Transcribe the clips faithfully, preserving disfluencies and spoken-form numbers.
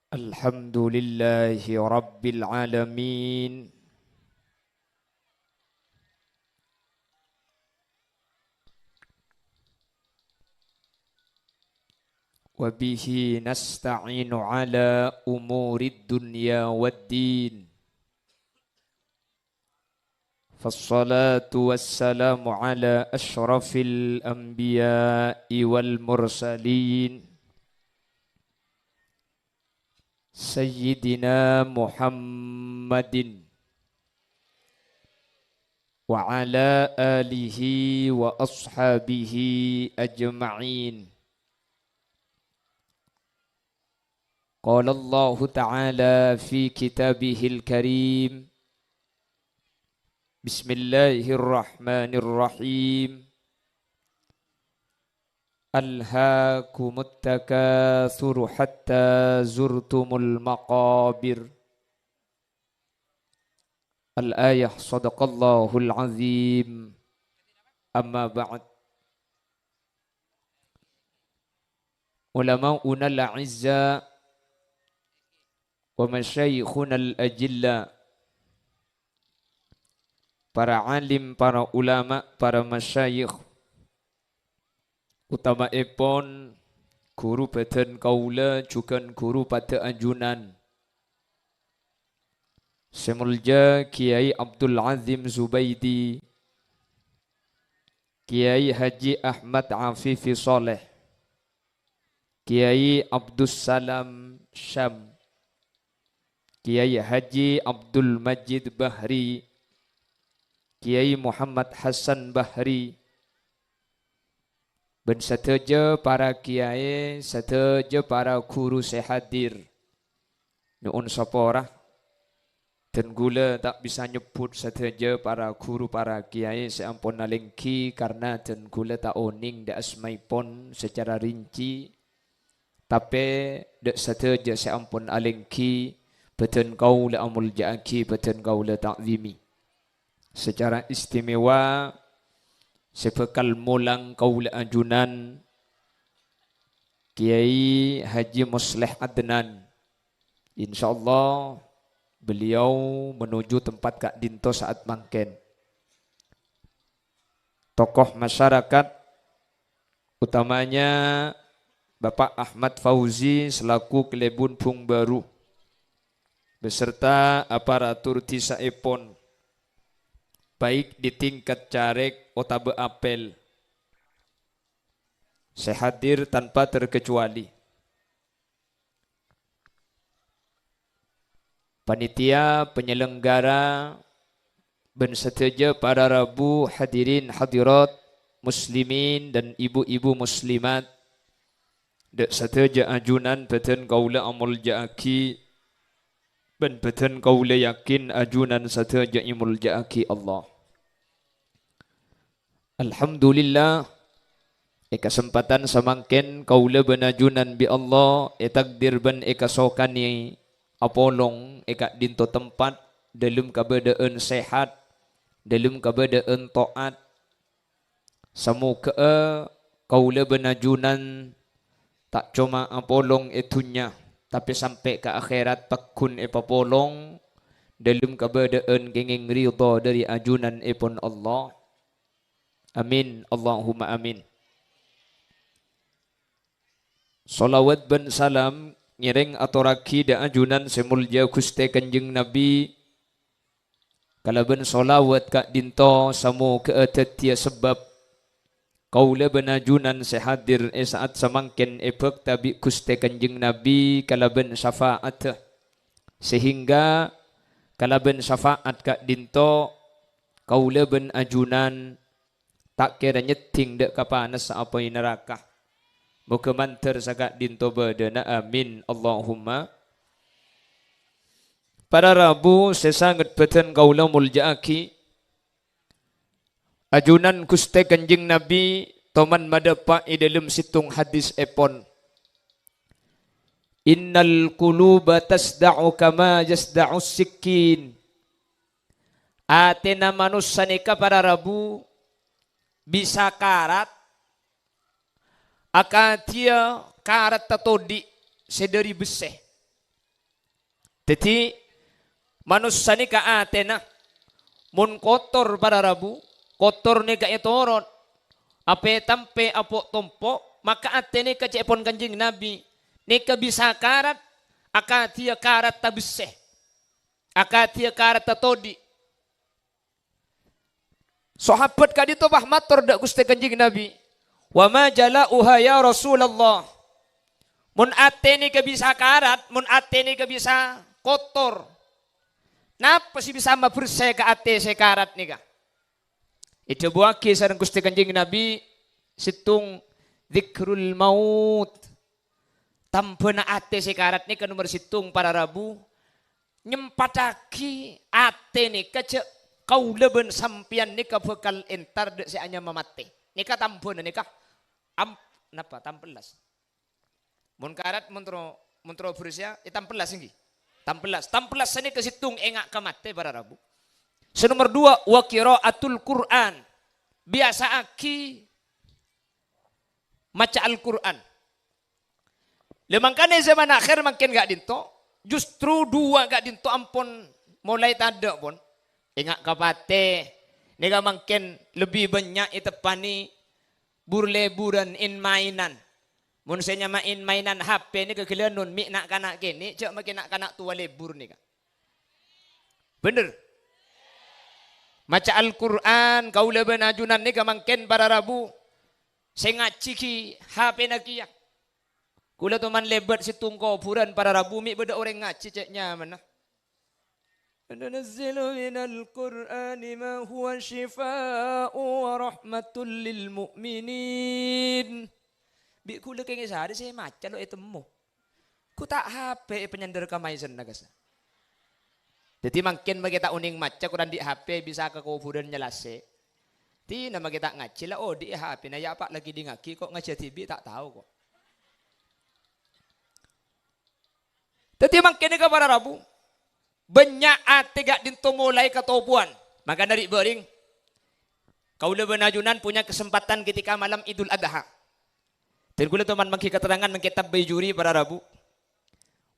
الحمد لله رب العالمين. وبه نستعين على أمور الدنيا والدين. فالصلاة والسلام على أشرف الأنبياء والمرسلين سيدنا محمد وعلى آله وأصحابه أجمعين. قال الله تعالى في كتابه الكريم: بسم الله الرحمن الرحيم. ألهاكم التكاثر حتى زرتم المقابر. الآية. صدق الله العظيم. أما بعد. Ulama'unal a'izza wa masyayikhunal ajilla, para alim, para ulama, para masyayikh, utamaèpon ghuru bhâdhân kaulâ jhughân ghuru padâ ajunan, sè molja Kèyaè Abdul Azim Zubaidi, Kèyaè Haji Ahmad Afifi Shaleh, Kèyaè Abdus Salam Syam, Kèyaè Haji Abdul Majid Bahri, Kèyaè Muhammad Hasan Bahri, bân sadhâjâ para kèyaè, sadhâjâ para ghuru sè hadir. Nyo'on sapora, dân ghulâ ta' bisa nyebbhut sadhâjâ para ghuru, para kèyaè sè ampon alèngghi, karna dân ghulâ ta' onèng dâ' asmaèpon sacara rinci. Tapè dâ' sadhâjâ sè ampon alèngghi, bhâdhân kaulâ amolja'aghi, bhâdhân kaulâ ta'zimi. Sacara istimewa, sè bhâkal molang kaulâ ajunan, Kèyaè Haji Musleh Adnan. Insyaallah, beliau menuju tempat ka'dinto saat mangkèn. Tokoh masyarakat, utamanya Bapak Ahmad Fauzi selaku Kalèbun Bhungbaru, beserta aparatur dhisaèpon, baik di tingkat carèk otabâ apèl, sè hadir tanpa terkecuali. Panitia penyelenggara bân sadhâjâ para rabu, hadirin hadirat, muslimin dan ibu-ibu muslimat, dâ' sadhâjâ ajunan bhâdhân kaulâ amolja'aghi, bân bhâdhân kaulâ yakin ajunan sadhâjâ èmolja'aghi Allah. Alhamdulillah, è kasempatan samangkèn kaulâ bân ajunan bi' Allah ètakdir bân èkasokanè apolong è ka'dinto tempat, dâlem kabâdâ'ân sehat, dâlem kabâdâ'ân to'at. Samoghâ'â kaulâ bân ajunan ta' coma apolong è dhunnya, tapè sampè' ka akhèrat pagghun èpapolong dâlem kabâdâ'ân kèngèng ridha dâri ajunanèpon Allah. Amin, Allahumma amin. Shalawat bân salam ngèrèng atorraghi dâ' ajunan sè molja Ghustè Kanjeng Nabi, kalabân shalawat ka'dinto samoghâ'â dhâddhiyâ sabâb kaulâ bân ajunan sè hadir è sa'at samangkèn èbhâkta bi' Ghustè Kanjeng Nabi kalabân syafa'addhâ, sehingga kalabân syafa'at ka'dinto kaulâ bân ajunan ta' kèra nyèddhing dâ' ka panassa apoy naraka. Moghâ mandhâr saka'dinto bâdâna. Amin, Allahumma. Para rabu sè sanget bhâdhân kaulâ molja'aghi, ajunan Ghustè Kanjeng Nabi toman madhâpa' è dâlem sèttong hadisèpon, "Innal quluba tasda'u kama yasda'us sikkin." Atèna manossa nèka para rabu bisa karat akadhiyâ karat tatodhi' sè dâri bessè. Dhâddhi, manossa nèka atèna, mon kotor para rabu, kotor nèka ètorot, apè-tampè apo'-tompo', maka atè nèka ca'èpon Kanjeng Nabi, nèka bisa karat, akadhiyâ karatta bessè, akadhiyâ karatta todi'. Sahabat ka'dinto pas mator dâ' Ghustè Kanjeng Nabi, "Wa ma jala'uha ya Rasulullah?" Mon atè nèka bisa karat, mon atè nèka bisa kotor, napa sè bisa mabersè ka atè sè karat nèka? Èdhâbuwâghi sareng Ghustè Kanjeng Nabi, sèttong dzikrul maut. Tambhâna atè sè karat nèka nomer sèttong para rabu, nyempattaghi atè nèka jhâ' kaulâ bân sampèyan nèka bhâkal entar dâ' sè anyama matè. Nèka tambhâna nèka am-, napa? Tampellas. Mon karat, mon terro, mon terro bersèa, è tampellas ènggi. Tampellas. Tampellas sanèka sèttong enga' ka matè para rabu. Sè nomer duwâ', wa qira'atul Qur'an. Biyasa'aghi maca Al-Qur'an. Lha mangkana è zaman akhir mangkèn ka'dinto, justru duwâ' ka'dinto ampon molaè tadâ' pon. Enga' ka patè, nèka mangkèn lebbi bânnya' èteppanè bur-leburan, in-maènan. Mon sè nyama in-maènan H P nèka ghâlânon mè' na'-kana' kènè', jhâ' makè na'-kana' towa lebur nèka. Bhender. Maca Al-Qur'an, kaulâ bân ajunan nèka mangkèn para rabu, sè ngajhi ghi' H P-na kèya. Kaulâ toman lèbât sèttong kobhurân para rabu mè' bâdâ orèng ngajhi cè' nyamana. "Wa nunazzilu minal Qur'ani ma huwa syifa'u wa rahmatul lil mu'minin." Bi' kaulâ kèngèng sarè sè maca lo' ètemmo. Ghu ta' H P è panyandhâr ka maèsenna kassa'. Dhâddhi mangkèn makè ta' onèng maca, korang andi' H P bisa ka kobhurân nyalasè. Dina makè ta' ngajhi la odi'i H P-na, ya apa' la kèdingngaghi, ko' ngajhi dhibi' ta' tao ko'. Dhâddhi mangkèn nèka para rabu, bânnya' atè ka'dinto molaè katopowan. Mangkana ri'-bâring, kaulâ bân ajunan punya kesempatan ketika malam Idul Adha. Dan kaulâ toman mangghi katerrangan neng kètab Baijuri para rabu.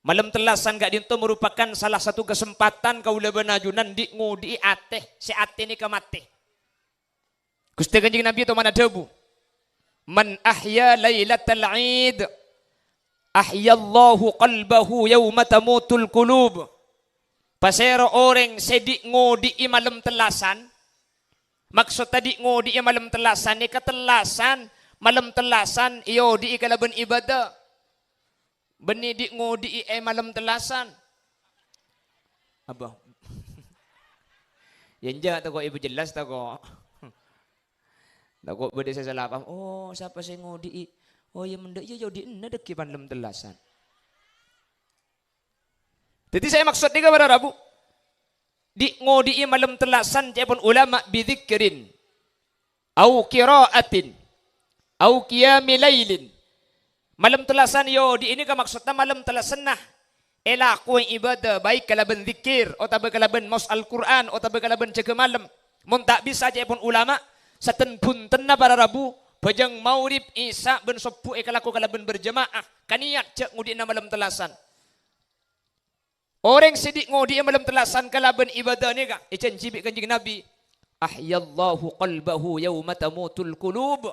Malem tellasan ka'dinto merupakan salah satu kesempatan kaulâ bân ajunan dhi'-ngodhi'i atè, sè atè nèka matè. Ghustè Kanjeng Nabi toman adhâbu, "Man ahya lailatal Id, ahyallahu qalbahu yauma tamutul qulub." Pasèra orèng sè dhi'-ngodhi'i malem tellasan? Maksodda dhi'-ngodhi'i malem tellasan nèka tellasan, malem tellasan èodhi'i kalabân ibâdâ. Bânnè dhi'-ngodhi'i è malem tellasan. Apa? Ya, enjâ', tako' èpajhellas, tako'. Tako' bâdâ sè sala paham. "Oh, sapa sè ngodhi'i?" "Oh, ya, mendâ', ya, ya, dhi'-, enna' dhâggi' malem tellasan." Dhâddhi, sè èmaksod nèka para rabu, dhi'-, ngodhi'i malem tellasan ca'èpon ulama bidzikrin, au qira'atin, au qiyami lailin. Malem tellasan èodhi'i nèka maksodda malem tellasanna èlakowè ibâdâ, baik kalabân dzikir, otabâ kalabân maos Al-Qur'an, otabâ kalabân jâgâ malem. Mon ta' bisa, ca'èpon ulama, saten-bhuntenna para rabu, bhâjâng maghrib, isya, bân sobbhu èkalako kalabân berjamaah, kaniyat jâ' ngodhi'na malem tellasan. Orèng sè dhi'-, ngodhi'i malem tellasan kalabân ibâdâ nèka èjhânjhi bi' Kanjeng Nabi, "Ahyallahu qalbahu yauma tamutul qulub."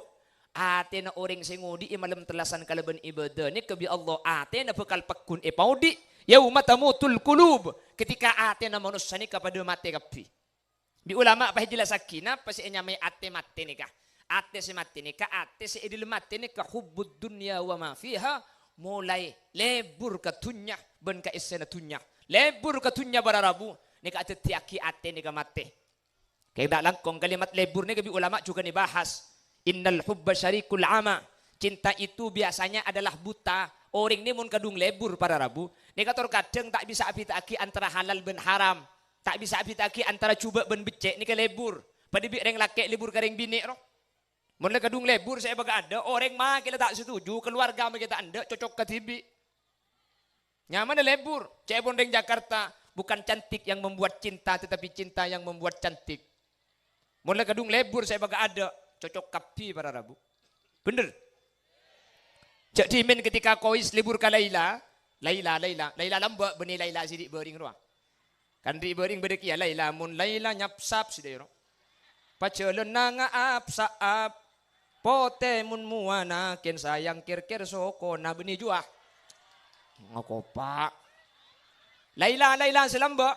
Atèna orèng sè ngodhi'i malem tellasan kalabân ibâdâ nèka bi' Allah, atèna bhâkal pagghun èpaodhi' yauma tamutul qulub, ketika atèna manossa nèka padâ matè kabbhi. Bi' ulama pas èjellassaghi napa sè ènyamaè atè matè nèka. Atè sè matè nèka, atè sè è dhâlem atè nèka hubbud dunya wa ma fiha, molaè lebur ka dhunnya bân kaèssèna dhunnya. Lebur ka dhunnya para rabu nèka adhâddhiyâghi atè nèka matè. Kèng ta' langkong kalimat lebur nèka bi' ulama jhughân èbahas. "Innal hubba syarikul ama." Cinta itu biasanya adalah buta. Orèng nè mon kadhung lebur para rabu, nèka tor kadhâng ta' bisa abhidhâ'aghi antara halal bân haram. Ta' bisa abhidhâ'aghi antara jhubâ' bân beccè', nèka lebur. Padâ bi' rèng lakè' lebur ka rèng binè' ro. Mon la kadhung lebur sè èpakaadâ', orèng makè la ta' setuju, keluarga makè ta' endâ', cocok kadhibi'. Nyamana lebur, ca'èpon rèng Jakarta, "Bukan cantik yang membuat cinta, tetapi cinta yang membuat cantik." Mon la kadhung lebur sè èpakaadâ', cocok kabbhi para rabu. Bhender? Jhâ' dhimèn ketika Kois lebur ka Laila, Laila, Laila, Laila lambâ' bânnè Laila sè andi' bâring rowa. Kan andi' bâring bâdâ kèya Laila, mon Laila nyapsap sè dâjâ rowa. Pajhâlânna nga'ap-sa'ap, potè mon mowana, kèng sayang kèr-kèr sokona bânnè juwa. Ngakopa'. Laila, Laila sè lambâ'.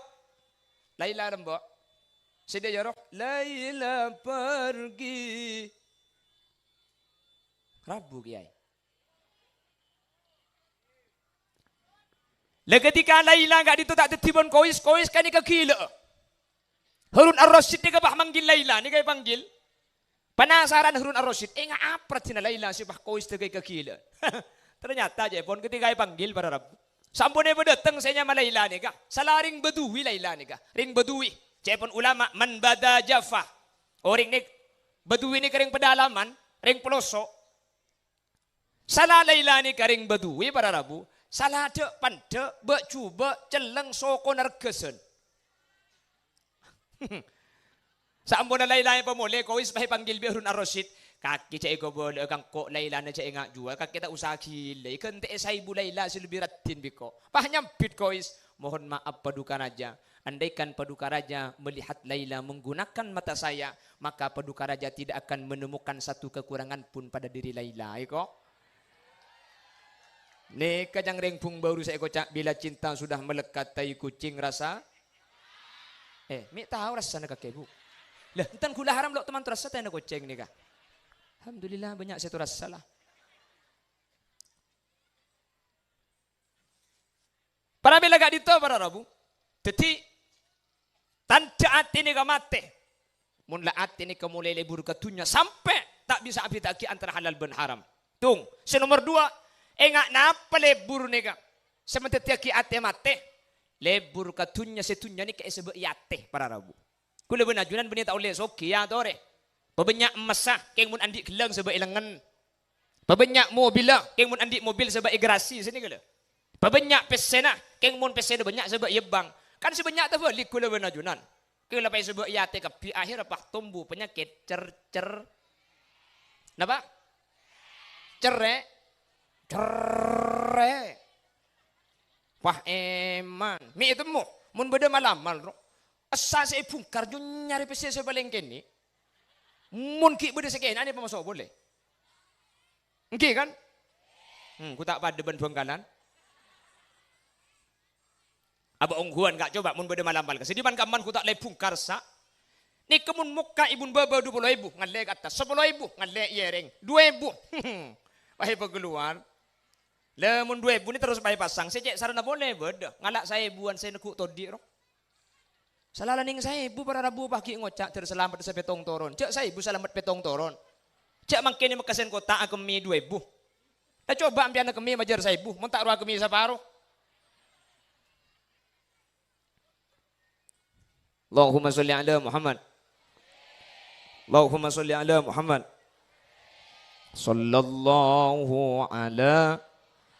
Laila lambâ'. Sè dâjâ rowa, Laila pergi. Rabu, Kèyaè. La, ketika Laila ka'dinto ta' dhâddhi bân Kois, Kois ka'nèka ghilâ'â. Harun Ar-Rasyid nèka pas manggil Laila, nèka èpanggil. Penasaran Harun Ar-Rasyid, enga' apa raddhinna Laila sè pas Kois dâgâ èkaghilâ'â. Ternyata, ca'èpon, ketika èpanggil para rabu, sampon èpadâteng sè nyama Laila nèka. Sala rèng Badui Laila nèka. Rèng Badui. Ca'èpon ulama, man bada jafa. Orèng nè-, Badui nèka rèng pedalaman, rèng pelosok. Sala Laila nèka rèng Badui para rabu, sala dâ'-pandâ', bâ'-jhubâ', cellèng, sokona règhâsân. Saamponna Laila èpamolè, Kois pas èpanggil bi' Harun Ar-Rasyid. Kakè jhâ' èkobâlâ'â ka engko', Lailana jhâ' ènga' juwâl, kakè ta' osa ghilâi, ghântè'è saèbu Laila sè lebbi raddhin bi' engko'. Pas nyambit Kois, "Mohon maaf, Paduka Raja. Andaikan Paduka Raja melihat Laila menggunakan mata saya, maka Paduka Raja tidak akan menemukan satu kekurangan pun pada diri Laila." Èko. Nèka ca'na rèng Bung Baru sè èkoca', "Bila cinta sudah melekat tai kucing rasa." Eh, mè' tao rassana kakè, Bu? Lah, enten ghulâ haram lo' teman rassa taina kocèng nèka. Alhamdulillah, bânnya' sè tao rassa la. Para mèla ka'dinto, para rabu. Dhâddhi, tandhâ atè nèka matè. Mon la atè nèka molaè lebur ka dhunnya, sampè' ta' bisa abhidhâ'aghi antara halal bân haram. Tung, sè nomer duwâ', enga' napa lebur nèka sè madhâddhiyâghi atè matè? Lebur ka dhunnya, sè dhunnya nèka èsabâ'i atè, para rabu. Kaulâ bân ajunan bânnè ta' ollè soghi, ya, torè. Pabânnya' emmassa, kèng mon andi' ghellâng sabâ' è lengngen. Pabânnya' mobilla, kèng mon andi' mobil sabâ' è garasi, sanèka la. Pabânnya' pèssèna, kèng mon pèssèna bânnya' sabâ' è bank. Kan sè bânnya' tabâlik kaulâ bân ajunan. Kèng la pas sabâ' è atè kabbhi, akhèrra pas tombu panyakèt cer-, cer-, napa? Cerrè'. Cerrè'. Wah, èman. Mè' ètemmo, mon bâdâ mal-amal, ro. Essa sè èbhungkar, jhâ' nyarè pèssè sè palèng kènè'. Mon ghi' bâdâ sè kènè', anè pamaso' polè. Èngghi, kan? Hmm, ghu ta' padâ bân Bhângkalan. Abâ' ongghuwân, Ka', coba mon bâdâ mal-amal, Ka'. Sè dimman-kamman ghu ta' la èbhungkar, sa'. Nèka mon mokka' è bun bâbâ du polo èbu, ngallè ka attas. Sapolo èbu, ngallè è èrèng. Du èbu. Wah, èpakalowar. La, mon du èbu nè terros pas èpasang, sè cè' sarana polè bâdâ. Ngala' saèbuwân sè neggu' todi', ro. Sala la nèng saèbu para rabu pas ghi' ngoca', "Dâr salamet sè pèttong toron." Jhâ' saèbu salamet pèttong toron. Jhâ' mangkèn è Mekkasèn kottha akemmè du èbu. La coba ampèyan akemmè majâr saèbu, mon ta' rowa akemmè saparo. Allahumma sholli ala Muhammad. Allahumma sholli ala Muhammad. Sallallahu ala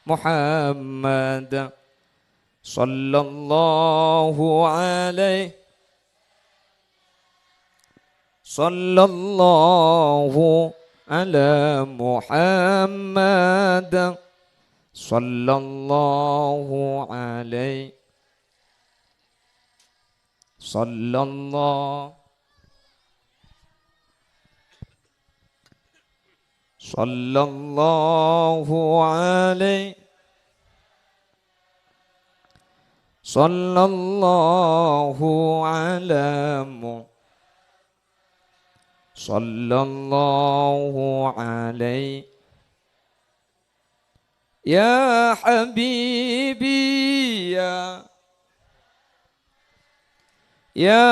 Muhammad. Sallallahu alaihi. Sallallahu ala Muhammad. Sallallahu alaihi. Sallallahu. Sallallahu alaihi. Sallallahu ala Mu-, sallallahu alaihi. Ya habibi, ya, ya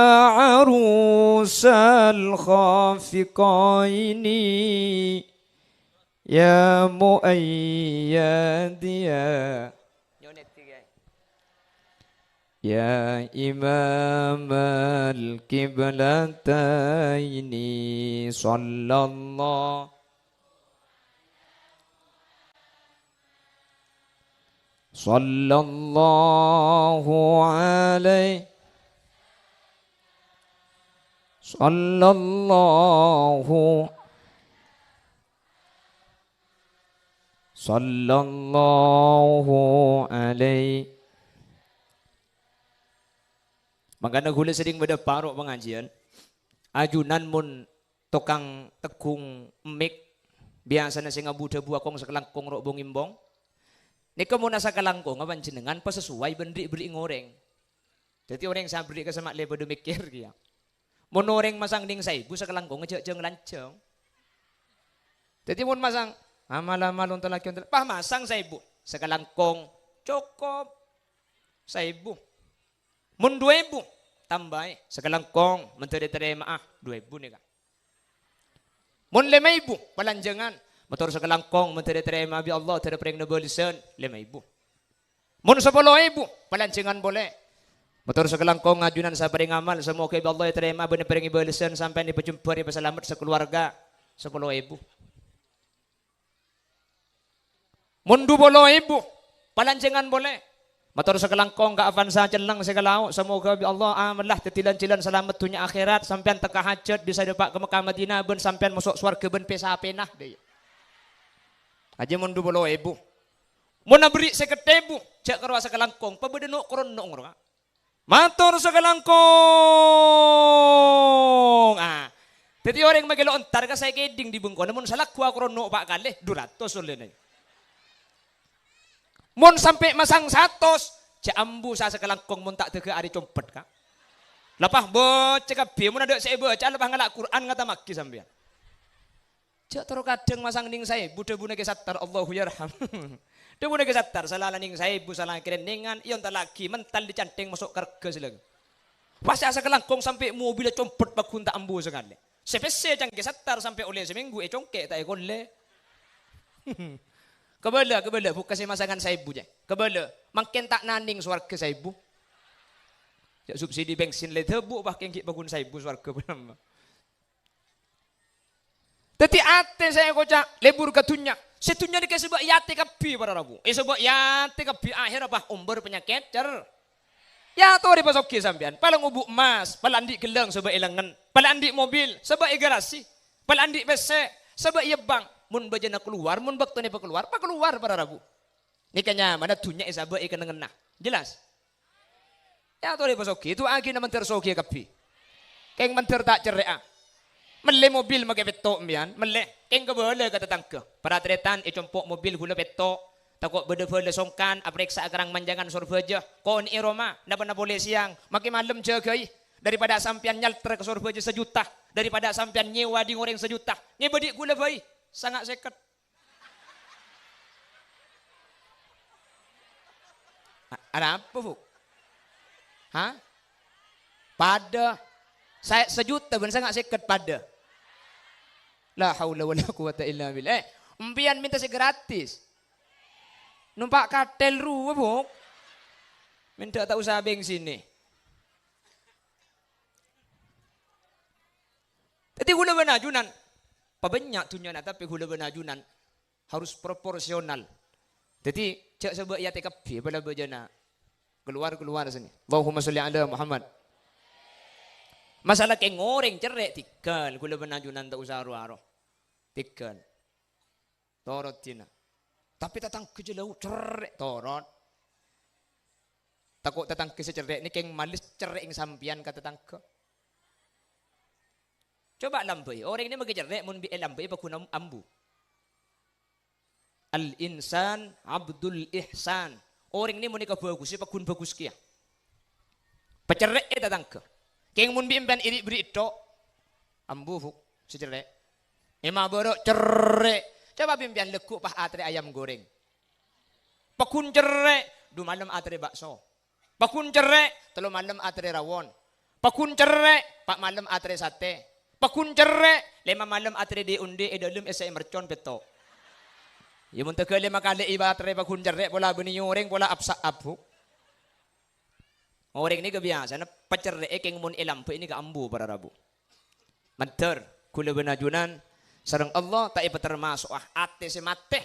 arusal khafiqaini, ya muayyadi, ya. Ya imamal qiblataini, sallallahu. Sallallahu alaihi. Sallallahu. Sallallahu alaihi. Mangkana ghulâ sering bâdâ paro' pangajiân. Ajunan mon tokang tegghung mik, biyasana sè ngabu-dhâbu akong sakalangkong ro'-bong-imbong. Nèka mon asakalangkonga panjhennengngan pasesuai bân ri'-bâri' orèng. Dhâddhi orèng sè aberri' ka sè ma'lè padâ mèkkèr kèya. Mon orèng masang nèng saèbu sakalangkongnga jhâ'-jhâ' lanjhâng. Dhâddhi mon masang amal-amal ontolakè ontel, pas masang saèbu, sakalangkong cokop saèbu. Mon du èbu, tambâi sakalangkong, mandhâr ètarèma'a du èbu nèka. Mon lèma èbu, palanjhângan, mator sakalangkong, mandhâr ètarèma'a bi' Allah, dhâr parèngna bâlessan, lèma èbu. Mon sapolo èbu, palanjhângan polè. Mator sakalangkong ajunan sè aparèng amal, samoghâ bi' Allah ètarèma bân èparèngè bâlessan sampèyan èpajembhâr, èpasalamet sakalowarga, sapolo èbu. Mon du polo èbu, palanjhângan polè. Mator sakalangkong ka Avanza celleng sè kalao, samoghâ bi' Allah amalla dhâddhi lan-jhâlân salamet dhunnya akhèrat, sampèyan tekka hajhât bisa dâpa' ka Mekkah Madinah bân sampèyan maso' sowarghâ bân pè-sapèna, dâ' iyâ. Ajâ mon du polo èbu. Mon aberri' sèket èbu, jhâ' karo sakalangkong, pabâdâ no'-korono' ngoro, Ka'. Mator sakalangkong. Ah. Dhâddhi orèng makè lo' entar ka sè kèdhing dhi' bengkona, mon salagghu akorono' pa' kalè, du ratos ollèna. Mon sampè' masang satos, jhâ' ambu sa sakalangkong mon ta' dâgâ arè compet, Ka'. Lapah baca kabbhi, mon adâ' sè èbâca, lapah ngala' Qur'an ngatammaghi sampèyan. Jhâ' terro kadhâng masang nèng saèbu, dhâbuna Kè Sattar, Allahu yarham. Dhâbuna Kè Sattar, sala la nèng saèbu, sala kèrènnèngan, èontallaghi, mental dicantèng maso' karga sè lagghâ. Pas sakalangkong sampè' mobilla compet pagghun ta' ambu sakalè. Sè pèssè ca'na Kè Sattar sampè' ollè samènggu ècongkè' ta' èkollè. Kabâlâ, kabâlâ, bukka sè masangan saèbu, jhâ'. Kabâlâ, mangkèn ta' nanèng sowarghâ saèbu. Jhâ' subsidi bensin lè dhâbu, pas kèng ghi' pagghun saèbu sowarghâ bârâmma. Dhâddhi atè sè èkoca' lebur ka dhunnya. Sè dhunnya nèka èsabâ' è atè kabbhi, para rabu. Èsabâ' è atè kabbhi, akhèrra pas ombâr panyakèt cer-, èyatorè pasoghi sampèyan. Pala ngobu' emmas, pala andi' ghellâng sabâ' è lengngen, pala andi' mobil, sabâ' è garasi, pala andi' pèssè, sabâ' è bank. Mon bâjâna kalowar, mon bâktona èpakalowar, pakalowar, para rabu. Nèka nyamana dhunnya èsabâ' è kennengnganna. Jelas? Èyatorè pasoghi, du'aaghi na mandhâr soghiyâ kabbhi. Kèng mandhâr ta' cerrè'a. Mellè mobil makè pètto' empèyan, mellè. Kèng kabâlâ ka tatangghâ. Para tarètan è compo' mobil ghulâ pètto'. Tako' bâdâ bhâlâ songkan, aparèksa'a karang manjangan sorbhâjâ. Konè'è roma, napa-napa polè sèyang. Makè malem jâgâi. Daripada sampèyan nyalter ka sorbhâjâ sajuta. Daripada sampèyan nyèwa ding orèng sajuta. Ngèbâ dhi' ghulâ bhâi. Sanga' sèket. A-, arapa, Bu? Hah? Padâ. Sa-, sajuta bân sanga' sèket padâ. La haula wala quwwata illa billah. Eh, empèyan mènta sè gratis. Nompa' katèl rowa, Bu. Mènta ta' osa bengsinè. Dhâddhi ghulâ bân ajunan, pabânnya' dhunnyana, tapè ghulâ bân ajunan harus proporsional. Dhâddhi, jhâ' sabâ' è atè kabbhi, bâlâ bâjâna kalowar-kalowar sènè. Allahumma sholli ala Muhammad. Masalah kèng orèng cerrè', tèghâl, ghulâ bân ajunan ta' osa ro-aro. Tèghâl. Torot dina. Tapè tatangghâ jâ' la cerrè', torot. Tako' tatangghâ sè cerrè' nè kèng malès cerrè'èng sampèyan ka tatangghâ. Coba lambâi, orèng nè makè cerrè' mon bi' èlambâi paggun am-, ambu. Al-insan abdul ihsan. Orèng nè mon èkabhâghusè paggun bhâghus kèya. Pacerrè'è tatangghâ. Kèng mon bi' empèyan iri' bherri' ètto'. Ambu, Bu, sè cerrè'. È mabârâ' cerrè'. Coba bi' empèyan lagghu' pas aterrè ayam goreng. Paggun cerrè', du malem aterrè bakso. Paggun cerrè', tello malem aterrè rawon. Paggun cerrè', pa' malem aterrè satè. Paggun cerrè', lèma malem aterrè dhi-ondhi è dâlem èssè'è mercon pètto'. Yâ mon tèghâl lèma kalè iba aterrè paggun cerrè' pola bânnè orèng pola apsa', Bu. Orèng nèka biyasana pacerrè'è kèng mon èlambâi nèka ambu para rabu. Mandhâr, ghulâ bân ajunan sareng Allah ta' èpatermaso'a atè sè matè.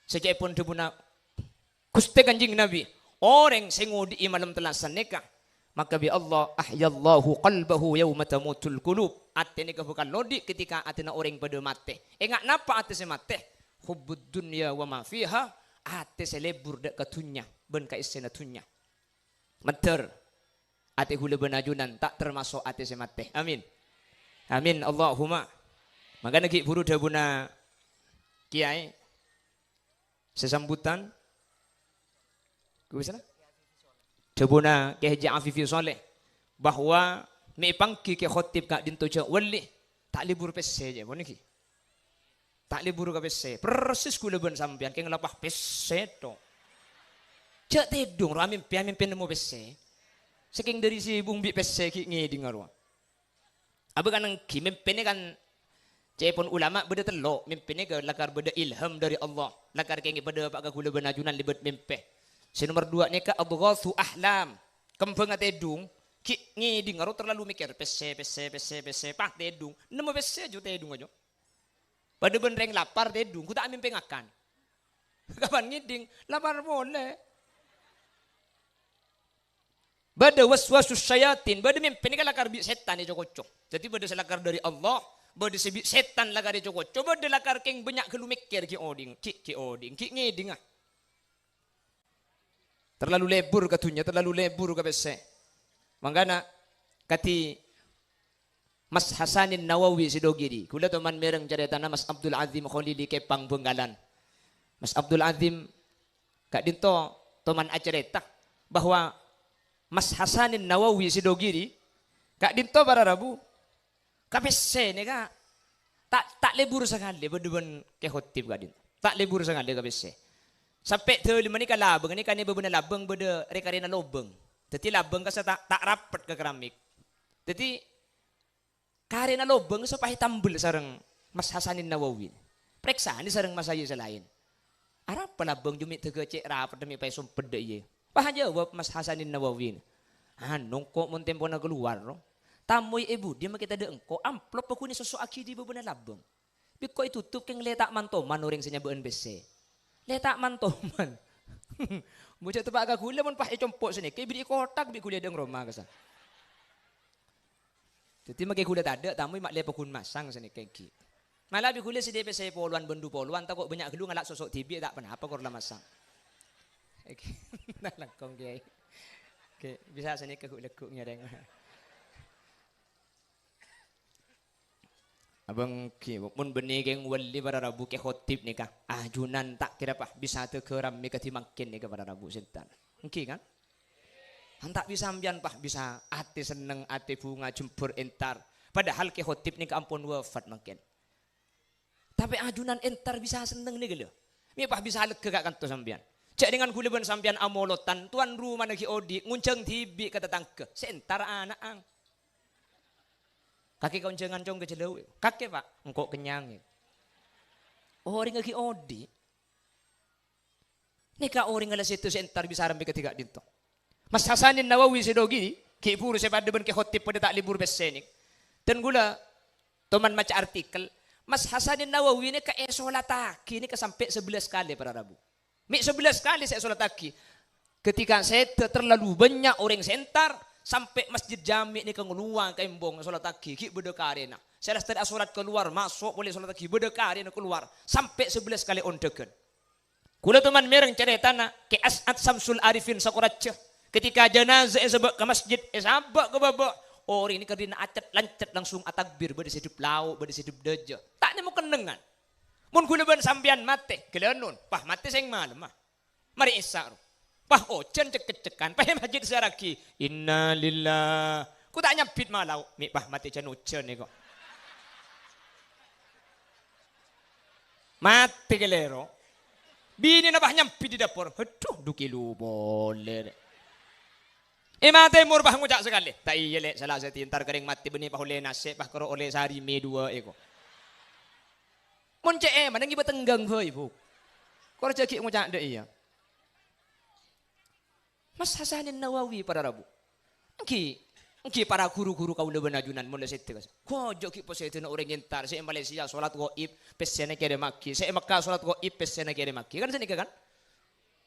Sè ca'èpon dhâbuna Ghustè Kanjeng Nabi, orèng sè ngodhi'i malem tellasan nèka, maka bi' Allah, "Ahyallahu qalbahu yauma tamutul qulub." Atè nèka bhâkal ngodhi' ketika atèna orèng padâ matè. Enga' napa atè sè matè? hubbud dunya wa ma fiha, atè sè lebur dâ' ka dhunnya bân kaèssèna dhunnya. Mandhâr, atè ghulâ bân ajunan ta' tamaso' atè sè matè. Amin. Amin, Allahumma. Mangkana ghi' bhuru dhâbuna kèyaè sè sambutan. Ghu-, sala? Dhâbuna Kè Haji Afifi Shaleh bahwa mè' èpangghi Kè Khotib ka'dinto jhâ' wali, ta' lebur pèssè jhâ' ponèka. Ta' lebur ka pèssè. Persis ghulâ bân sampèyan kèng la pas pèssè, to. Jhâ' tèdung, rowa mèmpè, mèmpè nemmo pèssè. Sakèng dâri sibuk bi' pèssè ghi' ngèdhing rowa. Abâ' kan ènggi, mèmpè nèka kan ca'èpon ulama bâdâ tello', mèmpè nèka lakar bâdâ ilham dâri Allah, lakar kèngèng padâ pa' ka ghulâ bân ajunan lèbât mèmpè. Sè nomer duwâ' nèka adghatsu ahlam, kembhângnga tèdung, ghi' ngèdhing aro terlalu mèkkèr, pèssè, pèssè, pèssè, pèssè, pas tèdung, nemmo pèssè jhâ' tèdung jhâ'. Padâ bân rèng lapar tèdung, ghu ta' mèmpè ngakan. Kapan ngèdhing, lapar polè. Bâdâ waswasus syayatin, bâdâ mèmpè nèka lakar bi' sètan èco-koco. Dhâddhi bâdâ sè lakar dâri Allah, bâdâ sè bi' sètan lakar èco-koco, bâdâ lakar kèng bânnya' ghâllu mèkkèr ghi' odi', ghi', ghi' odi', ghi' ngèdhinga. Terlalu lebur ka dhunnya, terlalu lebur ka pèssè. Mangkana, kadhi Mas Hasanin Nawawi Sidogiri. Ghulâ toman mèreng carètana Mas Abdul Azim Khalili Kèpang Bhângkalan. Mas Abdul Azim ka'dinto toman acarèta bahwa Mas Hasanin Nawawi Sidogiri ka'dinto para rabu ka pèssè nèka ta', ta' lebur sakalè bâdâ bân Kè Khotib ka'dinto. Ta' lebur sakalè ka pèssè. Sampè' dâlem nèka labâng, nèka nè bâbâna labâng bâdâ rè-karèna lobâng. Dhâddhi labâng kassa ta', ta' rapet ka keramik. Dhâddhi karèna lobâng sè pas ètambel sareng Mas Hasanin Nawawi. Parèksanè sareng masaya sè laèn. Arapa labâng jhâ' mè' dâgâ cè' rapet mè' pas èsompet dâ' iyâ. Pas ajâwâb Mas Hasanin Nawawi. Anu, engko' mon tempona kalowar, ro. Tamoy è budi makè tadâ' engko', amplop paghun èsoso'aghi dâri bâbâna labâng. Bi' engko' ètotop kèng lè ta' man-toman orèng sè nyabâ'ân pèssè. Lè ta' man-toman. Mo jhâ' teppa' ka ghulâ mon pas ècompo' sanèka, èbèrri'i kotak bi' ghulâ è dâ'eng roma kassa. Dhâddhi makè ghulâ tadâ', tamoy ma' lè paghun masang sanèka ènggi. Mala bi' ghulâ sè dâ' pèssè polowan bân du polowan, tako' bânnya' ghâllu ngala' soso' dhibi', ta' ponapa kor la masang. Ènggi. Nah, langkong, Kèyaè. Oke, bisa sanèka ghu'-lagghu' ngèrèng. Abâ' ènggi, mon bânnè kèng wali para rabu Kè Khotib nèka, ajunan ta' kèra pas bisa dâgâ rammè kadhi mangkèn nèka para rabu sèntar. Ènggi, kan? Anta' bisa sampèyan pas bisa atè senneng, atè bhunga, jembhur, èntar. Padahal Kè Khotib nèka ampon wafat mangkèn. Tapè ajunan èntar bisa senneng nèka lho. Mè' pas bisa alèghâ ka' kanto sampèyan. Jhâ' dhingghân ghulâ bân sampèyan amolotan, towan romana ghi' odi', ngonjhâng dhibi' ka tatangghâ. Sè èntar ana'na. Kakè kaonjhângan cong ka jhâlâu. Kakè, Pak, engko' kennyang, ya. Orèngnga ghi' odi'. Nèka orèng la sèdhâ sè èntar bisa rammè kadhi ka'dinto. Mas Hasanin Nawawi Sidogiri, ghi' buru sè padâ bân Kè Khotib padâ ta' lebur pèssè nèka. Dan ghulâ toman maca artikel, Mas Hasanin Nawawi nèka èsolattaghi nèka sampè' sabellâs kalè para rabu. Mè' sabellâs kalè sè èsolattaghi. Ketika sèdhâ terlalu bânnya' orèng sè èntar, sampè' Masjid Jami' nèka ngalowa ka embong èsolattaghi, ghi' bâdâ karèna. Sè lastarè asolat kalowar, maso' polè èsolattaghi, bâdâ karèna kalowar, sampè' sabellâs kalè ondhâghân. Ghulâ toman mèreng carètana Kè As'ad Samsul Arifin Sakoraja. Ketika janazah èsabâ' ka masjid, èsabâ' ka bâbâ, orèng nèka dina acet-lancet langsung atakbir, bâdâ sè dhâp lao', bâdâ sè dhâp dâjâ. Ta' nemmo kennengngan. Mon ghulâ bân sampèyan matè, ghâlânon, pas matè sèng malemma. Marè Isya, ro. Pas ojhân cek-keccekan, pas è masjid sè araghi, "Innalillah." Ko ta' nyambit malao, mè' pas matè jhân ojhân, ko. Matè kalèro. Binèna pas nyambit è dâpor. Adhu, dhu kèlo polè, rè. È matè mor pas ngoca' sakalè. Ta' iyâ, Lè', sala sè èntar ka orèng matè bânnè pas ollè nasè', pas karo ollè sarè mè duwâ', ko. Mon cè' è, mana ngibâ tengghâng bhâi, Bu. Kor jhâ' ghi' ngoca' dâ' iyâ. Mas Hasanin Nawawi para rabu. Ènggi, ènggi para ghuru-ghuru kaulâ bân ajunan mon la sèdhâ, kas. Ghâjâ' ghi' posèdhâna orèng èntar, sè è Malaysia solat ghaib, pèssèna kèrèmmaghi, sè è Mekka solat ghaib, pèssèna kèrèmmaghi. Kan sanèka, kan?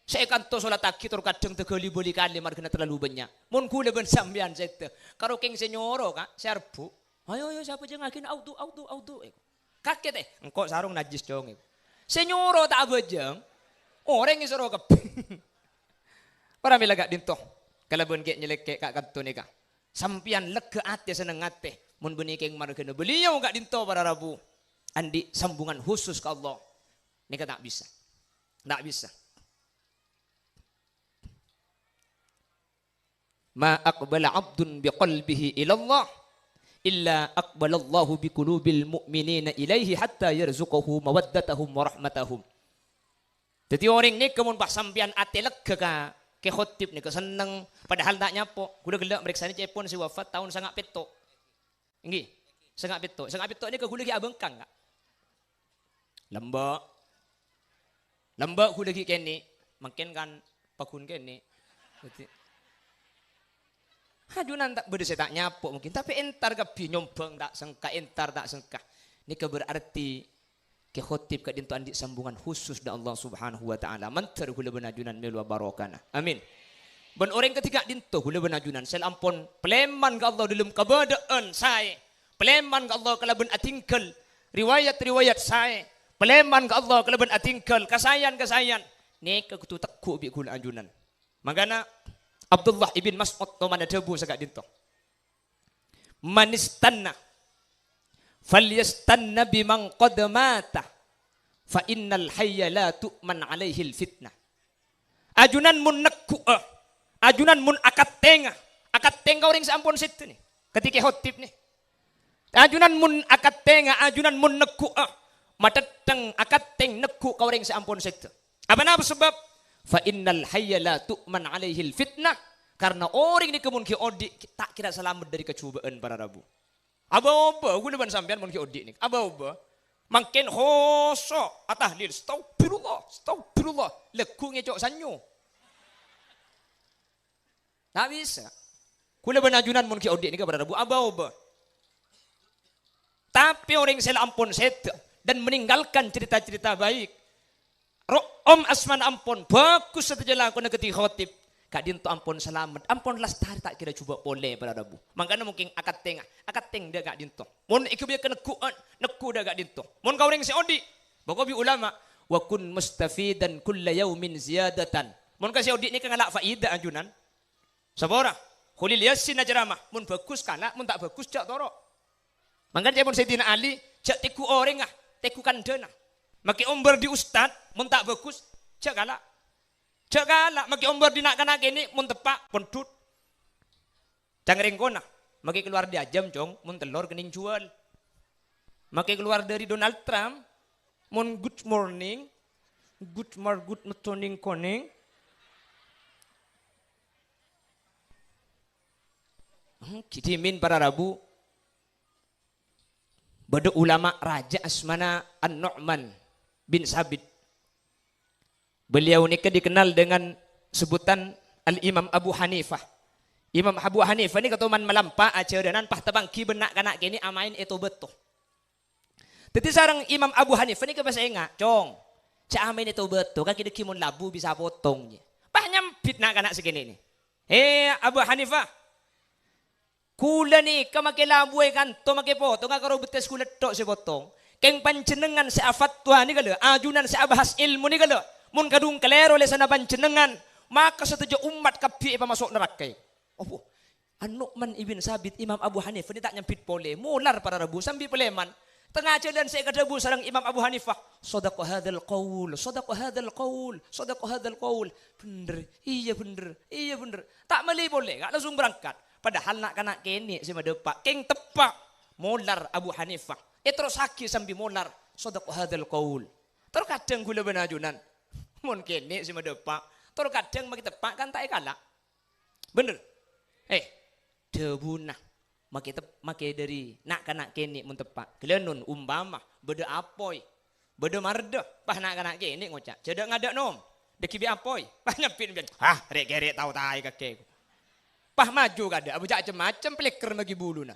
Sè è kanto solattaghi tor kadhâng taghâli-bâlikali marghâna terlalu bânnya'. Mon ghulâ bân sampèyan sèdhâ, karo kèng sè nyoro, Ka', sè arbhu. Ayo, ayo, sapa jhângaghi, audhu, audhu, audhu, eh. Kakè tè, engko' sarong najjhis, Cong, eh. Sè nyoro ta' abhâjâng, orèng èsoro kabbhi. Para mèla ka'dinto, kalabân ghi' nyalèkè' ka kanto nèka. Sampèyan lèghâ atè, senneng atè, mon bânnè kèng marghâna beliau ka'dinto para rabu. Andi' sambungan khusus ka Allah. Nèka ta' bisa. Ta' bisa. "Ma aqbala 'abdun biqalbihi ilallah, illa aqbalallahu biqulubil mu'minina ilaihi hatta yarzuqahu mawaddatahum wa rahmatahum." Dhâddhi orèng nèka mon pas sampèyan atè lèghâ ka Kè Khotib nèka senneng, padahal ta' nyapo'. Ghulâ ghellâ' marèksanè cèpon sè wafat taon sanga' pètto'. Èngghi, sanga' pètto'. Sanga' pètto' nèka ghulâ ghi' abhângkang, Ka'. Lambâ'. Lambâ' ghulâ ghi' kènè'. Mangkèn kan paghun kènè'. Dhâddhi, ajunan ta' bâdâ sè ta' nyapo' mungkin, tapè entar kabbhi nyombhâng ta' sengka, entar ta' sengka. Nèka berarti Kè Khotib ka'dinto andi' sambungan khusus dâ' Allah Subhanahu wa Ta'ala. Mandhâr ghulâ bân ajunan mèlo barokana. Amin. Bân orèng kadhi ka'dinto ghulâ bân ajunan sè la ampon palèman ka Allah dâlem kabâdâ'ân saè. Palèman ka Allah kalabân adhingghâl riwayat-riwayat saè. Palèman ka Allah kalabân adhingghâl kasaèyan-kasaèyan. Nèka kodhu tegghu' bi' ghulâ ajunan. Mangkana Abdullah ibn Mas'ud toman adhâbu saka'dinto, "Man istanna, falyastanna biman qad mata, fa innal hayya la tu'man alaihil fitnah." Ajunan mon negghu'a, ajunan mon akattènga, akattèng ka orèng sè ampon sèdhâ nè, kadhi Kè Khotib nè. Ajunan mon akattènga, ajunan mon negghu'a, matèttèng akattèng negghu' ka orèng sè ampon sèdhâ. Apa napa sabâb? "Fa innal hayya la tu'man alaihil fitnah." Karna orèng nèka mon ghi' odi', ta' kèra salamet dâri kajhubâ'ân para rabu. Abâ-obâ, ghulâ bân sampèyan mon ghi' odi' nèka. Abâ-obâ. Mangkèn khoso', atahlil, "Astaghfirullah, astaghfirullah." Lagghu' ngèco' sanyo. Ta' bisa. Ghulâ bân ajunan mon ghi' odi' nèka para rabu abâ-obâ. Tapè orèng sè la ampon sèdhâ dan meninggalkan cerita-cerita baik, ro'om asmana ampon, bhâghus sadhâjâ lakona kadhi Khotib, ka'dinto ampon salamet, ampon lastarè ta' kèra jhubâ' polè para rabu. Mangkana mungkin akattènga, akattèng dâ' ka'dinto. Mon èghâbâyâ ka negghu'ân, negghu' dâ' ka'dinto. Mon ka orèng sè odi', bâko bi' ulama, "Wa kun mustafidan kulla yaumin ziyadatan." Mon ka sè odi' nèka ngala' faida ajunan. Sapora, Kholil Yasin acaramah, mon bhâghus kala', mon ta' bhâghus jhâ' toro'. Mangkana ca'èpon Sayyidina Ali, "Jhâ' tèghu orèngnga, tèghu kandhâna." Makè ombâr dhi ustad, mon ta' bhâghus, jhâ' kala'. Jhâ' kala', makè ombâr dhi na'-kana' kènè', mon teppa', pondhut. Cang rèng kona, makè kalowar dhi ajâm, Cong, mon tellor kennèng jhuwâl. Makè kalowar dâri Donald Trump, mon good morning, good mar-, good morning konèng. Hmm, ghi' dhimèn para rabu. Bâdâ ulama rajâ asmana An-Nu'man bin Sabit. Beliau nèka dikenal dengan sebutan Al-Imam Abu Hanifah. Imam Abu Hanifah nèka toman malampa ajhârânan pas tapangghi bân na'-kana' kènè' amaèn è to-bâto. Dhâddhi sareng Imam Abu Hanifah nèka pas enga', "Cong, jhâ' amaèn è to-bâto, kakè dhâggi' mon labu bisa potong," jâ. Pas nyambit na'-kana' sakènè' nè. "Hè, Abu Hanifah, kaulâ nèka makè labu è kanto makè potonga karo bettès kaulâ tho' sè potong. Kèng panjhennengngan sè afatwa nèka lho, ajunan sè abahas èlmo nèka lho. Mon kadhung kalèro lèsanna panjhennengngan, maka sadhâjâ ommat kabbhi èpamaso' naraka." Apa? An-Nu'man ibn Sabit, Imam Abu Hanifah nè ta' nyambit polè, molar para rabu sambi palèman. Tengnga jhâlân sè èkadhâbu sareng Imam Abu Hanifah, "Shadaqa hadzal qaul, shadaqa hadzal qaul, shadaqa hadzal qaul." Bhender, iyâ bhender, iyâ bhender. Ta' mellè polè, Ka', langsung berangkat. Padahal na'-kana' kènè' sè madâpa', kèng teppa'. Molar Abu Hanifah. Èterrossaghi sambi molar, "Shadaqa hadzal qaul." Terkadang kaulâ bân ajunan, mon kènè' sè madâpa', terkadang makè teppa' kan ta' èkala'. Bhender? Eh, dhâbuna. Makè tep-, makè dâri na'-kana' kènè' mon teppa'. Ghellâ' non, umpama bâdâ apoy, bâdâ mardhâ, pas na'-kana' kènè' ngoca', "Jhâ' dâ' ngadâ', Nom. Dhâggi' bi' apoy." Pas nyambit, "Ah, rè'-kèrè' tao taè kakè." Pas maju kadâ', abâca cem-macem, plèkker maghi buluna.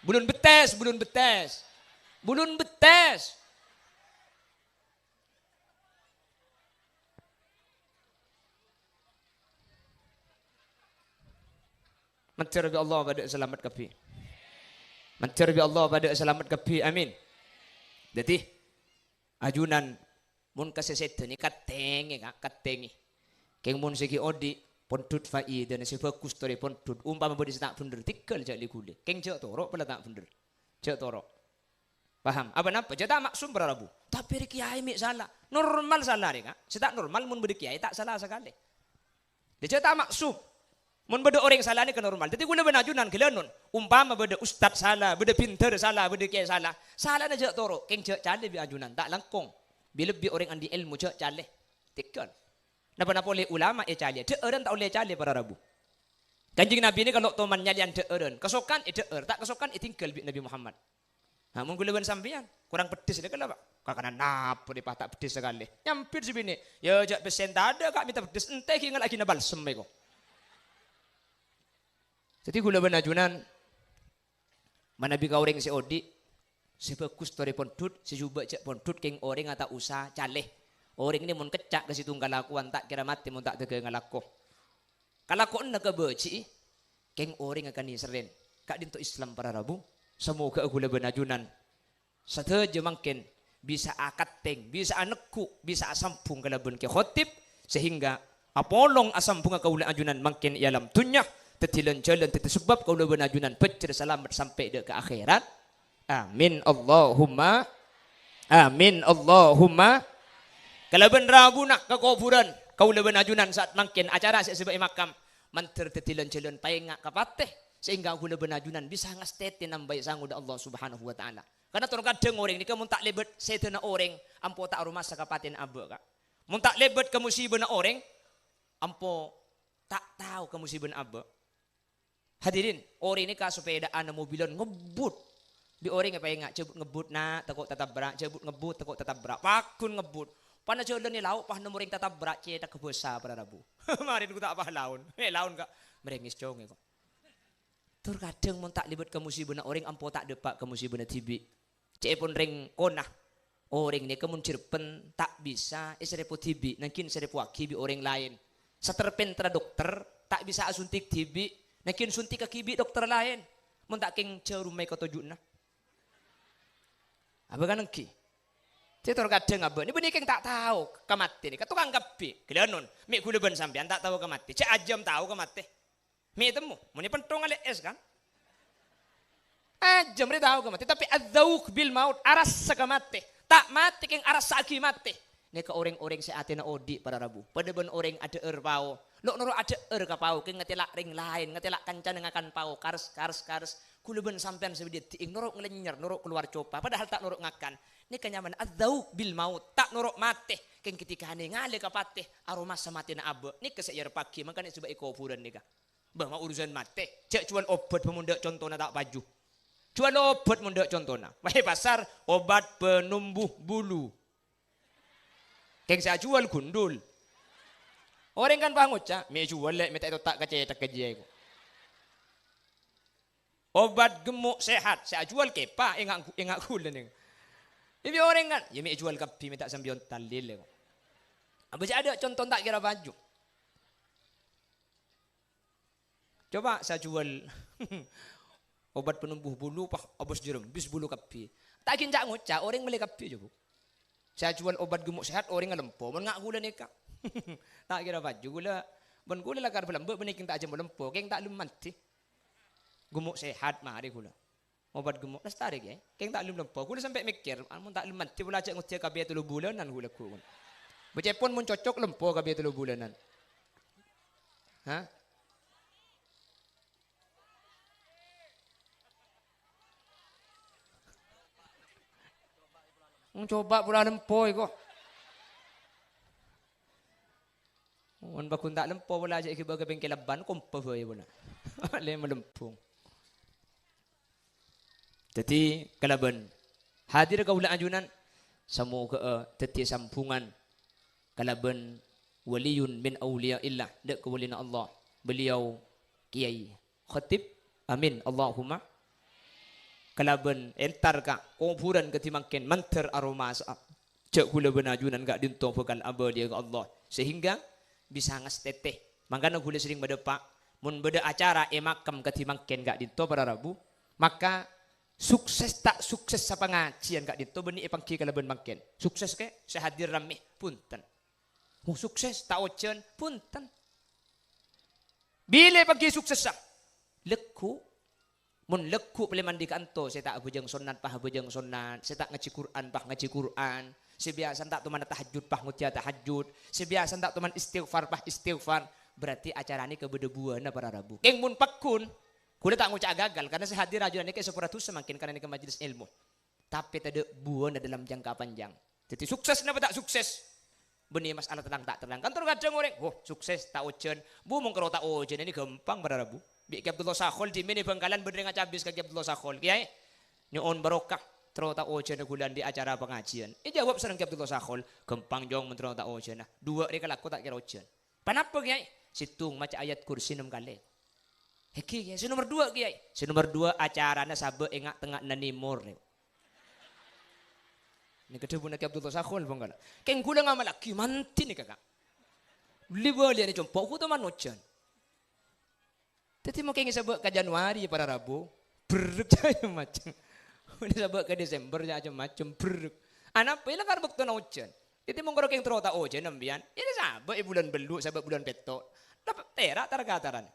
Bulun bettès, bulun bettès. Bulun bettès. Mandhâr bi' Allah padâ salamet kabbhi. Mandhâr bi' Allah padâ salamet kabbhi. Amin. Dhâddhi, ajunan Mon ka sè sèdhâna, katèngè, Ka', katèngè. Kèng mon sè ghi' odi', pondhut faidana sè bhâghus torè pondhut. Ompama bâdâ sè ta' bhendher, tèghâl jhâ' lè-ghulè. Kèng jhâ' toro' pola ta' bhendher. Jhâ' toro'. Paham? Apa napa? Jhâ' ta' maksum para rabu. Tapè rè kèyaè mè' sala. Normal sala rè, Ka'. Sè ta' normal mon bâdâ kèyaè ta' sala sakalè. Jhâ' ta' maksum. Mon bâdâ orèng sala nèka normal. Dhâddhi kaulâ bân ajunan ghâlânon. Ompama bâdâ ustad sala, bâdâ bhender sala, bâdâ kèyaè sala. Salana jhâ' toro', kèng jhâ' calè bi' ajunan, ta' langkong. Bi-, lebbi orèng andi' èlmo jhâ' calè. Tèghâl. Napa-napa ollè ulama ècalèya. Dhâ'ârân ta' ollè ècalè para rabu. Kanjeng Nabi nèka lo' toman nyalèyan dhâ'ârân. Kasokan èdhâ'âr, ta' kasokan ètèngghâl bi' Nabi Muhammad. Ha, mon kaulâ bân sampèyan, korang peddhis nèka la, Pa'. Kakanan napa, Pa', ta' peddhis sakalè. Nyambit sè binè', "Ya, jhâ' pèssèna tadâ', Ka', mènta peddhis. Entè ghi' ngala' aghi' na balsem, èko." Dhâddhi kaulâ bân ajunan, manabi ka orèng sè odi', sè bhâghus torè pondhut, sè jhubâ' jhâ' pondhut, kèng orèngnga ta' osa calè. Orèng nè mon kècca' ka sèttong kalakowan, ta' kèra matè mon ta' dâgângnga lako. Kalakowanna kabâji'i, kèng orèngnga kanèserrèn. Ka'dinto Islam para rabu, samoghâ kaulâ bân ajunan sadhâjâ mangkèn bisa akatèng, bisa anegghu', bisa asambhung kalabân Kè Khotib, sehingga apolong asambhungnga kaulâ ajunan mangkèn è alam dhunnya, dhâddhi lan-jhâlân, dhâddhi sabâb kaulâ bân ajunan bhâjjhrâ salamet sampè' dâ' ka akhèrat. Amin, Allahumma amin, Allahumma. Kalabân rabuna ka kobhurân, kaulâ bân ajunan sa'at mangkèn acara sè èsabâ' è makam, mandhâr dhâddhi lan-jhâlân paènga' ka patè, sehingga kaulâ bân ajunan bisa ngastètè nambâi sangodhâ Allah Subhanahu wa Ta'ala. Karna tor kadhâng orèng nèka mon ta' lèbât sèdhâna orèng, ampo ta' aromasa kapatèna abâ', Ka'. Mon ta' lèbât ka musibâna orèng, ampo ta' tao ka musibâna abâ'. Hadirin, orèng nèka sapèdaan, mobilan ngebbhut. Bi' orèng èpaènga', "Jhâbut ngebbhut, Na', tako' tatabrak, jhâbut ngebbhut, tako' tatabrak." Pagghun ngebbhut. Pana jhâlân è lao', pas nemmo orèng tatabrak, cèthagghâ bhâsa para rabu. Marèn ghu ta' pas laon. Eh, laon, Ka'. Marèngès cong, èko. Tor kadhâng mon ta' lèbât ka musibâna orèng, ampo ta' dâpa' ka musibâna dhibi'. Ca'èpon rèng kona, orèng nèka mon jhârbhân ta' bisa èsarèpo dhibi', nangghing sarèpoaghi bi' orèng laèn. Sater-pènterra dokter ta' bisa asuntik dhibi', nangghing suntikkaghi bi' dokter laèn. Mon ta' kèng jhârumma èkatoju'na. Abâ' kan ènggi? Sè tor kadhâng abâ' nè bânnè kèng ta' tao ka matè nèka, tokang kabbhi. Ghâlânon, mè' ghulâ bân sampèyan ta' tao ka matè. Jhâ' ajâm tao ka matè. Mè' ètemmo, mon è penthong alè' es, kan? Ajâm rè tao ka matè, tapè adzauk bil maut, arassa ka matè. Ta' matè kèng arassa'aghi matè. Nèka orèng-orèng sè atèna odi' para rabu. Padâ bân orèng adhâ'âr pao. Lo' noro' adhâ'âr ka pao, kèng ngatèla' rèng laèn, ngatèla' kancana ngakan pao, kares, kares, kares. Ghulâ bân sampèyan sè bâdâ è dhi'eng noro' ngalenyer, noro' kalowar copa, padahal ta' noro' ngakan. Nèka nyamana adzauk bil maut, ta' noro' matè. Kèng ghâtèkanè ngalè ka patè, aromasa matèna abâ'. Nèka sè èarepaghi, mangkana sè bâ' è kobhurân nèka. Bâ, ma' urusan matè, jhâ' jhuwâl obat bâ mon tadâ' contona ta' paju. Jhuwâl obat mon tadâ' contona. Wah, è pasar, obat penumbuh bulu. Kèng sè ajhuwâl gundul. Orèng kan pas ngoca', "Mè' jhuwâl, Lè', mè' ta' ètotta' ka cèthagghâ jiyâ, èko." Obat gemuk sehat, sè ajhuwâl kèpa, ènga', ènga' ghulâ nèng. Bi' orèng kan, "Yâ mè' jhuwâl kabbhi, mè' ta' sambi ontal, Lè', èko." Abâ' jhâ' tadâ' contona ta' kèra paju. Coba sè ajhuwâl obat penumbuh bulu, pas abâs jhârembhis bulu kabbhi. Ta' ghin ca'-ngoca', orèng mellè kabbhi, coba. Sè ajhuwâl obat gemuk sehat, orèng ngalempo. Mon ènga' ghulâ nèka. Ta' kèra paju ghulâ. Bân ghulâ lakar bâlâmbâ' bânnè kèng ta' ajâm malempo, kèng ta' lem mandhi. Gemuk sehat, marè ghulâ. Obat gemuk, lastarè, Kè. Kèng ta' lem lempo. Ghulâ sampè' mèkkèr, "Amon ta' lem mandhi, pola jhâ' ngoddhiyâ kabbhi tolo bulânan ghulâ, ghulâ." Bâcèpon mon cocok lempo kabbhi tolo bulânan. Hah? Coba pola lempo, èko. Mon paggun ta' lempo, pola jhâ' èghibâ ka bengkel ban, kompa bhâi pola. Lè' malembung. Dhâddhi, kalabân hadir kaulâ ajunan, samoghâ'â dhâddhi sambhungan kalabân waliyun min auliyaillah, dâ' kawalina Allah, beliau Kiai Khatib. Amin, Allahumma. Kalabân entar ka kobhurân kadhi mangkèn mandhâr aromasa'a. Jhâ' ghulâ bân ajunan ka'dinto bhâkal abâliyâ ka Allah, sehingga bisa ngastètè. Mangkana ghulâ serrèng madâpa', mon bâdâ acara è makam kadhi mangkèn ka'dinto para rabu, maka Sukses ta' suksessa pangajiyân ka'dinto bânnè èpangghi kalabân mangkèn. Sukses kè, sè hadir rammè, bhunten. Oh, sukses, ta' ojhân, bhunten. Bilâ èpangghi suksessa? Lagghu'. Mon lagghu' palèman dhi' ka'anto, sè ta' abhâjâng sonnat, pas abhâjâng sonnat, sè ta' ngajhi Qur'an, pas ngajhi Qur'an, sè biyasana ta' toman tahajjud, pas ngoddhiyâ tahajjud, sè biyasana ta' toman istighfar, pas istighfar, berarti acara nèka bâdâ buwâna para rabu. Kèng mon pagghun, kaulâ ta' ngoca'a gagal, karna sè hadir ajunan nèka èsapora dhusa mangkèn karna nèka majelis ilmu. Tapè tadâ' buwâna dalam jangka panjang. Dhâddhi sukses napa ta' sukses? Bânnè masalah terrang ta' terrang. Kan terkadang orèng, "Wah, sukses, ta' ojhân." Bu, mon karo ta' ojhân nèka ghâmpang para rabu. Bi' Kè Abdullah Sakhol dhimèn è Bhângkalan bâdâ rèng acabis ka Kè Abdullah Sakhol, "Kèyaè, nyo'on barokah, terro ta' ojhâna ghulâ andi' acara pangajiyân." Èjâwâb sareng Kè Abdullah Sakhol, "Ghâmpang, Jong, mon terro ta' ojhâna. Duwâ' rè kalako ta' kèra ojhân." "Ponapa, Kèyaè?" "Sèttong maca ayat kursi nem kalè." "Èngghi, Kèyaè. Sè nomer duwâ', Kèyaè?" "Sè nomer duwâ' acarana sabâ' è nga'-tengnga'anna nèmor, rè." Nèka dhâbuna Kè Abdullah Sakhol, Bhângkalan. Kèng ghulâ ngamallaghi, mandhi nèka, Ka'. Li-bâliyân è compo', ghu toman ojhân. Dhâddhi, mon kèngèng sabâ' ka Januari, para rabu, berrek ca'na macem. Mon sabâ' ka Desember, ca'na macem, berrek. Anapa? Èla kan bâktona ojhân. Dhâddhi, mon karo kèng terro ta' ojhân, sampèyan. Èla sabâ' è bulân bellu', sabâ' bulân pètto'. Napa tèra' tar-kataran.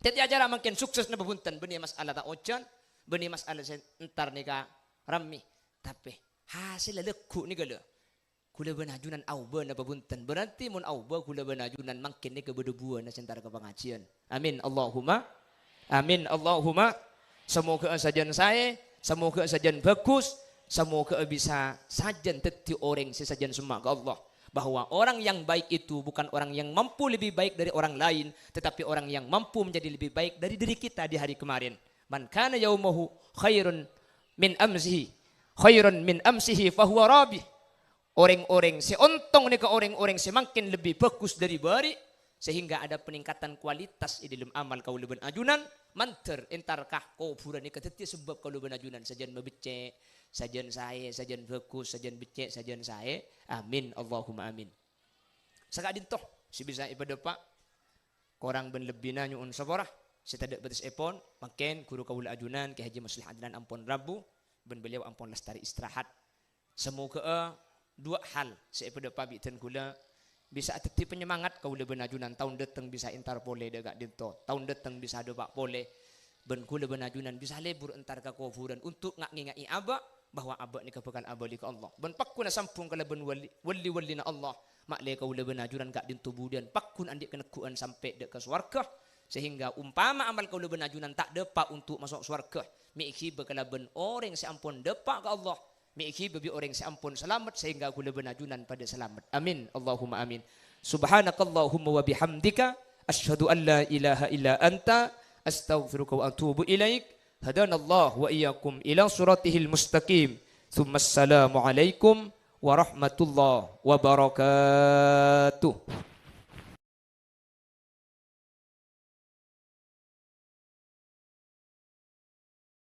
Dhâddhi, acara mangkèn sukses napa bhunten, bânnè masalah ta' ojhân, bânnè masalah sè entar nèka rammè. Tapè, hasèlla lagghu' nèka, lho. Ghulâ bân ajunan aobâ napa bhunten? Berarti mon aobâ ghulâ bân ajunan mangkèn nèka bâdâ buwâna sè entar ka pangajiyân. Amin, Allahumma amin, Allahumma. Samoghâ'â sajân saè, samoghâ'â sajân bhâghus, samoghâ'â bisa sajân dhâddhi orèng sè sajân semma' ka Allah. Bahwa orang yang baik itu bukan orang yang mampu lebih baik dari orang lain, tetapi orang yang mampu menjadi lebih baik dari diri kita di hari kemarin. "Man kana yaumuhu khairun min amsihi, khairun min amsihi fahuwa rabih." Orèng-orèng sè ontong nèka orèng-orèng sè mangkèn lebbi bhâghus dâri bâri', sehingga ada peningkatan kualitas è dâlem amal kaulâ bân ajunan, mandhâr entar ka kobhurân nèka dhâddhiyâ sabâb kaulâ bân ajunan sajân mabeccè', sajân saè, sajân bhâghus, sajân beccè', sajân saè. Amin, Allahumma amin. Saka'dinto sè bisa èpadâpa', korang bân lebbina nyo'on sapora sè tadâ' bâtessèpon. Mangkèn ghuru kaulâ ajunan, Kè Haji Musleh Adnan ampon rabu, bân beliau ampon lastarè istirahat. Samoghâ'â duwâ' hal sè èpadâpa' bi' dân ghulâ bisa dhâddhi panyemangat kaulâ bân ajunan taon dâteng bisa entar polè dâ' ka'dinto, taon dâteng bisa dâpa' polè, bân ghulâ bân ajunan bisa lebur entar ka kobhurân untuk nga'-ngènga'è abâ' bahwa abâ' nèka bhâkal abâli ka Allah. Bân pagghuna sambhung kalabân wali-, wali-walina Allah, ma'lè kaulâ bân ajunan ka'dinto budiyân pagghun andi' kanegghu'ân sampè' dâ' ka sowarghâ, sehingga umpama amal kaulâ bân ajunan ta' dâpa' untuk maso' sowarghâ, mè' ghibâ kalabân orèng sè ampon dâpa' ka Allah, mè' ghibâ bi' orèng sè ampon salamet, sehingga ghulâ bân ajunan padâ salamet. Amin, Allahumma amin. Subhanakallahumma wa bihamdika, asyhadu an la ilaha illa anta, astaghfiruka wa atubu ilaik. Hadanallah wa iyyakum ila siratihil mustaqim. Tsumma assalamu alaikum warahmatullahi wabarakatuh.